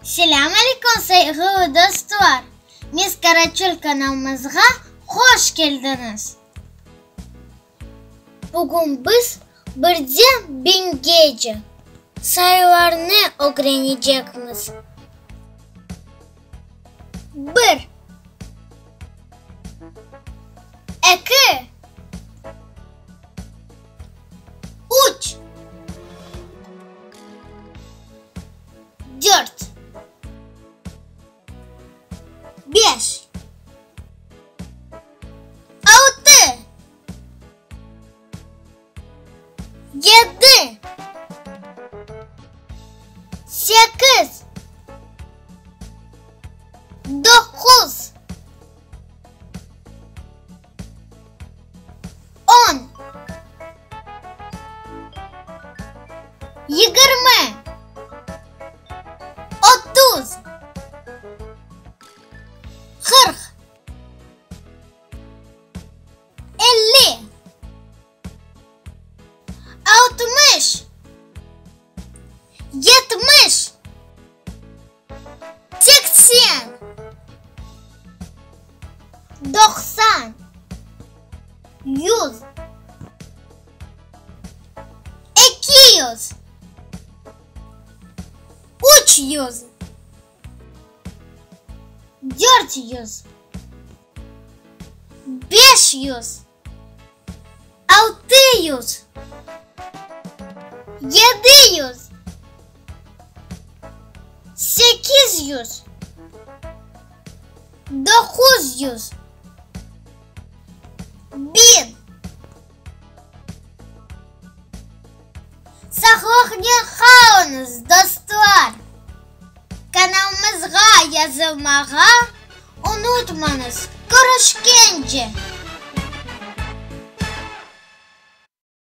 Selâm aleyküm, sayğılı dostlar! Miss Karaçöl kanalımızğa hoş keldiñiz! Bugün biz birden biñgece sayılarnı ögrenecekmiz. Bir. Eki. Üç. Dört. Beş. Altı. Yedi. Sekiz. Doquz. On. 20. 30. 40. 50. 60. 70. 80. 90. 100. 200. 300. 400. 500. 600. 700. 800. 900. 1000. Sağlıqnen qalıñız, dostlar! Kanalımızğa yazılmağa unutmañız. Körüşkence!